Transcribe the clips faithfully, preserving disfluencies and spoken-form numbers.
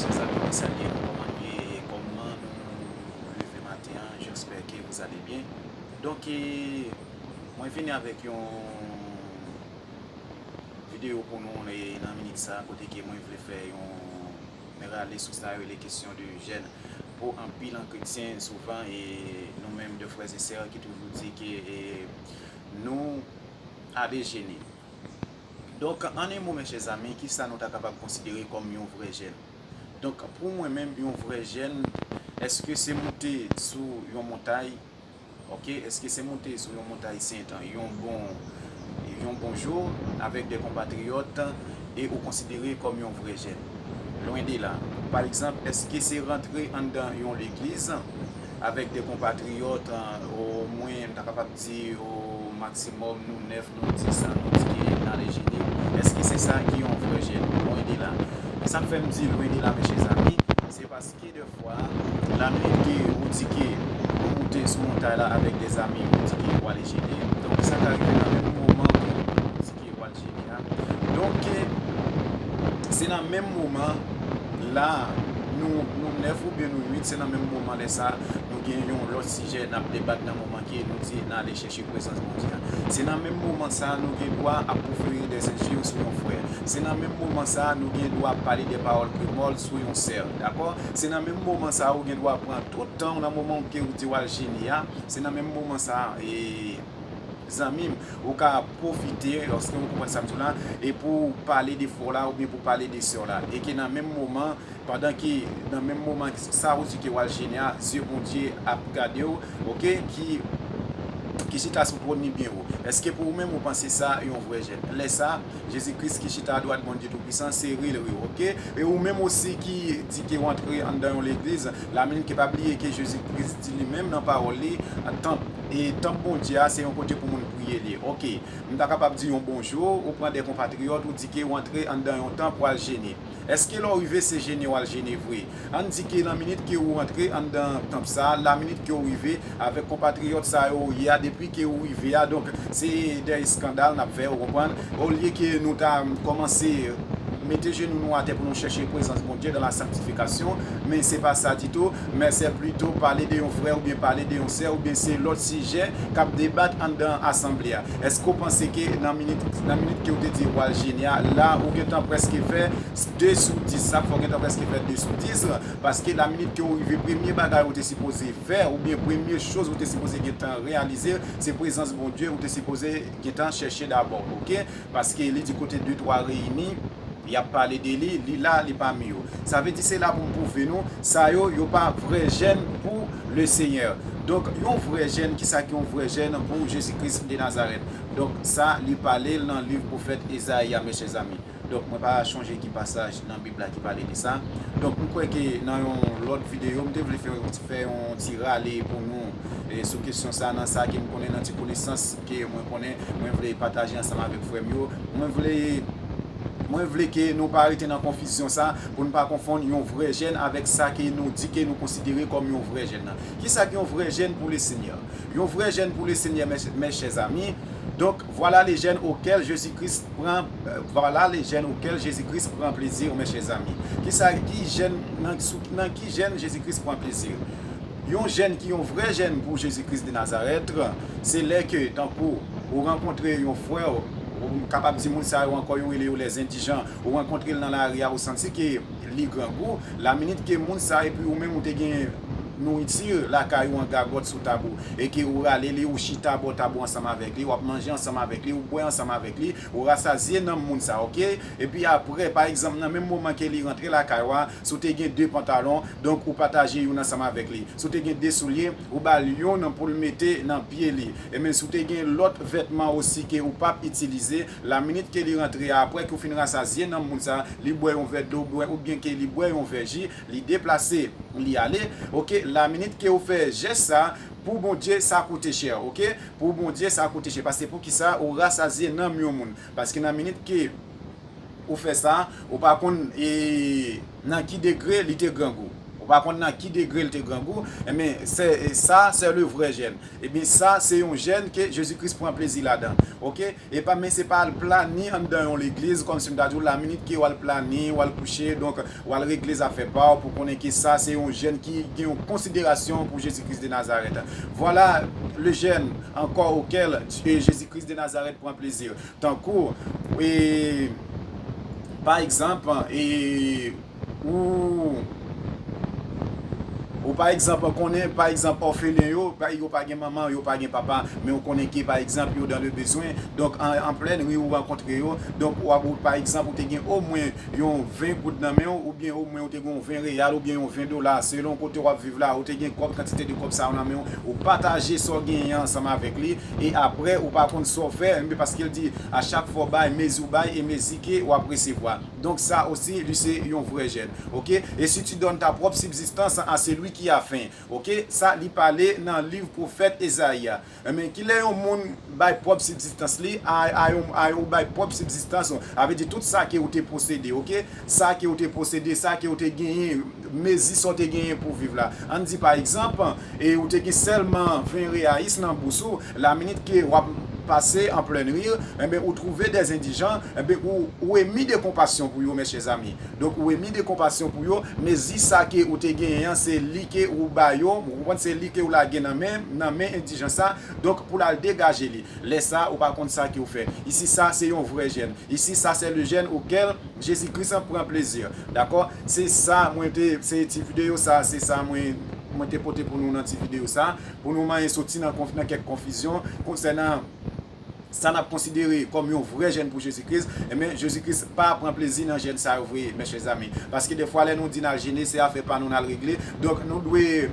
Mezanmi, mwen salye nou, kòman nou ye e kòman nou leve maten an? J'espère que vous allez bien. Donk, e, mwen vini avèk yon videyo pou nou e nan minit sa, kote ke mwen vle fè yon rale sou sa yo rele kesyon de jèn. Pou anpil an kretyen, souvan, e nou menm de frè e sè ki toujou di ke, e, nou ale jene. Donk, an en mo, mes chers amis, kisa nou ta kapab konsidere kòm yon vrè jèn? Donk, pou mwen menm, yon vrè jèn, èske se moute sou yon montay? Ok, èske se moute sou yon montay sent yon bon, yon bon jou avèk de konpatriyòt e ou konsidere kòm yon vrè jèn? Lwen de la. Pa egzanp, èske se rantre anndan yon legliz avèk de konpatriyòt, omwen, m ta kapab di, o maksimòm, nou nèf, nou dis, nou di ke n ale jene? Èske se sa ki yon vrè jèn? Lwen de la. Sa k fè m di lwen de la, mes chers amis, se paske dèfwa, laminit ke ou di ke ou moute sou montay la avèk de zanmi, ou di ke w ale jene, donk sa ka rive nan menm moman ke ou di ke w al jene a. Donk, se nan menm moman la, nou, nou nèf oubyen nou uit, se nan menm moman lè sa, nou gen yon lòt sijè n ap debat nan moman ke nou di n ale chèche prezans Bondye a. Se nan menm moman sa, nou gen dwa ap pwofere de enjil sou yon frè. Se nan menm moman sa, nou gen dwa ap pale de pawòl kremòl sou yon sè. Dakò? Se nan menm moman sa, ou gen dwa pran tout tan w nan moman ke ou di w al jene a. Se nan menm moman sa, e, zanmi m, ou ka pwofite, èske ou konprann sa m di w la, e pou w pale de frè w la oubyen pou w pale de sè w la. E ke nan menm moman, pandan ke nan menm moman sa ou di ke w al jene a, zye Bondye ap gade w, ok, ki, ki chita sou twòn li byen wo. Èske pou ou menm ou panse sa yon vrè jèn? Lè sa, Jezi Kris ki chita adwat Bondye Toupisan, se ri l ri w, ok? E ou menm osi ki di ke w antre anndan yon legliz, laminit ke pa bliye ke Jezi Kris di li menm nan pawòl li, tanp, e tanp Bondye a se yon kote pou moun priye l ye, ok? M ta kapab di yon bonjou, ou pran de konpatriyòt, ou di ke w antre anndan yon tanp, w al jene. Èske lè w rive se jene w al jene vre? Ann di ke nan minit ke ou rantre anndan tanp sa, la minit ke ou rive avèk konpatriyòt sa yo ou ye a, depi ke ou rive a, donk se de eskandal n ap fè, ou konprann? Olye ke nou ta kòmanse mete jenou nou atè pou nou chèche prezans Bondye dans la sanctification, men se pa sa ditou, men se plito pale de yon frè oubyen pale de yon sè oubyen se lòt sijè k ap debat anndan asanble a. Èske w panse ke nan minit, nan minit ke w te di w al jene a, la ou gentan prèske fè de sou dis, sa fè w gentan prèske fè de sou dis, paske la minit ke w rive, premye bagay ou te sipoze fè, oubyen premye choz ou te sipoze gentan reyalize, se prezans Bondye ou te sipoze gentan chèche dabò, ok? Paske li di kote de twa reyini, y ap pale de li, li la, li pami yo. Sa vle di se la pou m pwouve nou, sa yo, yo pa vrè jèn pou Lesenyè. Donk, yon vrè jèn, kisa ki yon vrè jèn pou Jezi Kris de Nazarèt? Donk, sa, li pale l nan liv pwofèt Ezayi a, mes chers amis. Donk, mwen pa chonje ki pasaj nan Bib la ki pale de sa. Donk, m kwè ke nan yon lòt videyo, m te vle fè, fè yon ti rale pou nou, e, sou kesyon sa, nan sa ke m konnen, nan ti konesans ke mwen konnen, mwen vle pataje ansanm avèk frè m yo. Mwen vle, mwen vle ke nou pa rete nan konfizyon sa, pou nou pa konfonn yon vrè jèn avèk sa ke nou di ke nou konsidere kòm yon vrè jèn nan. Kisa ki yon vrè jèn pou Lesenyè? Yon vrè jèn pou Lesenyè, mes, mes chers amis. Donc, voilà les jeunes auxquels Jésus-Christ prend, euh, voilà les jeunes auxquels Jésus-Christ prend plaisir, mes chers amis. Kisa, ki jèn, nan, sou, nan ki jèn Jezi Kris pran plezi? Yon jèn ki yon vrè jèn pou Jezi Kris de Nazarèt, se lè ke, tankou, ou rankontre yon frè w, ou kapab di moun sa yo ankò, yo rele yo les indigents, ou rankontre l nan lari a, ou santi ke li grangou, la minit ke moun sa, epi ou menm ou te gen nouriti lakay ou an gagòt sou tab ou, e ke ou rale li, ou chita bò tab ou ansanm avèk li, w ap manje ansanm avèk li, ou bwè ansanm avèk li, ou rasazye nanm moun sa, ok? Epi apre, pa egzanp, nan menm moman ke li rantre lakay ou a, si w te gen de pantalon, donk ou pataje youn ansanm avèk li. Si w te gen de soulye, ou ba l youn pou l mete nan pye li. E men si w te gen lòt vètman osi ke ou p ap itilize, la minit ke li rantre a, apre ke w fin rasazye nanm moun sa, li bwè yon vè dlo, bwè, oubyen ke li bwè yon vè ji, li deplase, li ale. Ok, la minit ke w fè jès sa, pou Bondye, sa koute chè, ok? Pou Bondye, sa koute chè. Paske poukisa ou rasazye nanm yon moun? Paske nan minit ke ou fè sa, ou pa konn, e, nan ki degre li te grangou. Ou pa konn nan ki degre l te grangou, enben, se, sa, se le vrè jèn. Ebyen, sa, se yon jèn ke Jezi Kris pran plezi ladan. Oke? E pa, men se pa al plane anndan yon legliz, kòmsi m ta di w, la minit ke w al plane, w al kouche, donk, w al regle zafè pa w, pou konnen ke sa, se yon jèn ki gen yon konsiderasyon pou Jezi Kris de Nazarèt. Voilà le jeune encore auquel Jésus-Christ de Nazareth prend plaisir. Tankou, e, pa egzanp, e, ou, ou pa egzanp, konnen, pa egzanp, òfelen yo, pa, yo pa gen manman, yo pa gen papa, men ou konnen ke, pa egzanp, yo dans le besoin. Donk, an, an plèn ri, ou rankontre yo. Donk, w ap, ou, pa egzanp, ou te gen omwen yon ven goud nan men w, oubyen omwen ou te gen yon ven reyal, oubyen yon ven dola, selon kote w ap viv la, ou te gen kòb, kantite de kòb sa yo nan men w, ou pataje sa w genyen ansanm avèk li, e apre, ou pa konn sa w fè, men paske l di, a chak fwa w bay, mezi w bay, e mezi ke w ap resevwa. Donk, sa osi, li se yon vrè jèn. Oke? Et si tu donnes ta propre subsistance à celui qui a faim. Oke? Sa, li pale nan liv pwofèt Ezayi a. Enben, kilè yon moun bay pwòp sibzistans li, a, a yon, a yon, ou bay pwòp sibzistans ou, a vle di tout sa ke ou te posede, oke? Sa ke ou te posede, sa ke ou te genyen, mezi sa w te genyen pou viv la. Ann di, pa egzanp, e ou te gen sèlman ven reyais nan bous ou, la minit ke w ap pase an plèn ri, enben, ou twouve des indigents, enben, ou, ou ému de compassion pou yo, mes chers amis. Donk, ou ému de compassion pou yo, mezi sa ke ou te genyen an, se li ke ou ba yo, ou konprann, se li ke ou lage nan men, nan men endijan sa, donk, pou l al degaje li. Lè sa, ou pa konn sa ke ou fè. Isi, sa, se yon vrè jèn. Isi, sa, se le jeune auquel Jésus-Christ prend plaisir. Dakò? Se sa, mwen te, se ti videyo sa, se sa, mwen, mwen te pote pou nou nan ti videyo sa, pou nou manyen soti nan konf-, nan kèk konfizyon konsènan sa n ap konsidere kòm yon vrè jèn pou Jezi Kris, enben, Jezi Kris pa pran plezi nan jèn sa yo vre, mes chers amis. Paske defwa, lè nou di n al jene, se afè pa nou n al regle. Donk, nou dwe,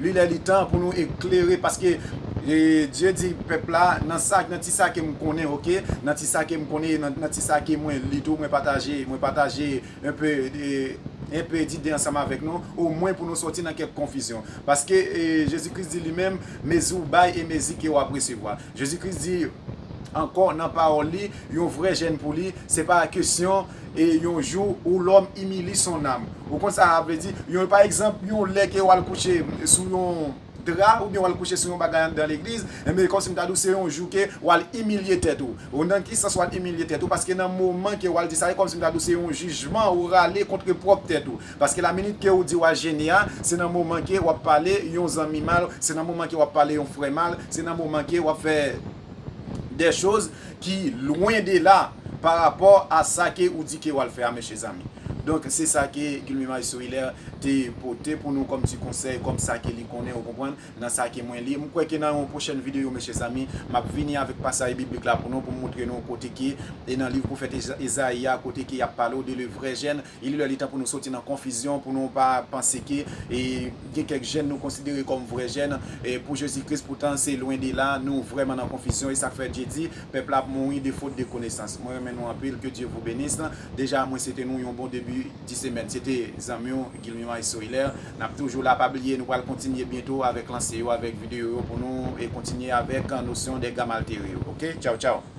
li lè li tan pou nou eklere, paske, e, Dye di pèp la, nan sa, nan ti sa ke m konnen, oke, nan ti sa ke m konnen, nan, nan ti sa ke mwen li tou, mwen pataje, mwen pataje un peu, e, un peu d'idée ansanm avèk nou, omwen pou nou soti nan kèk konfizyon. Paske, e, Jezi Kris di li menm, mezi w bay e mezi ke w ap resevwa. Jezi Kris di ankò nan pawòl li, yon vrè jèn pou li, se pa kesyon, e, yon jou où l'homme humilie son âme. Ou konn sa sa vle di? Yon, pa egzanp, yon lè ke w al kouche sou yon dra, oubyen w al kouche sou yon bagay anndan legliz, enben, kòmsi m ta di w, se yon jou ke w al imilye tèt ou. Ou nan ki sans w al imilye tèt ou? Paske nan moman ke w al di sa, e kòmsi m ta di w, se yon jijman ou rale kont pwòp tèt ou. Paske la minit ke ou di w al jene a, se nan moman ke w ap pale yon zanmi mal, se nan moman ke w ap pale yon frè mal, se nan moman ke w ap fè des choses qui loin de là par rapport à sa ke ou di ke w al fè a, mes chers amis. Donk, se sa ke Guilmima Sohilaire te pote pou nou kòm ti konsèy, kòm sa ke li konnen, ou konprann, nan sa ke mwen li. M kwè ke nan yon pwochèn videyo, mes chers amis, m ap vini avèk pasaj biblik la pou nou, pou m montre nou kote ke, e nan liv pwofèt Eza-, Ezayi a, kote ke y ap pale w de le vrai jeune, il est le temps pou nou soti nan konfizyon, pou nou pa panse ke, e, gen kèk jèn nou konsidere kòm vrè jèn, e, pou Jezi Kris, poutan se lwen de la, nou vrèman nan konfizyon, e sa k fè Dye di, pèp la ap mouri de faute de connaissance. Mwen renmen nou anpil, que Dieu vous bénisse. Deja, mwen swete nou yon bon debi di semèn. Se te zanmi w, Guilmima Sohilaire. N ap toujou la, pa bliye, nou pral kontinye byento avèk lanse yo, avèk videyo yo pou nou, e kontinye avèk, euh, notion des gammes altérées yo. Oke? Tchaw, tchaw.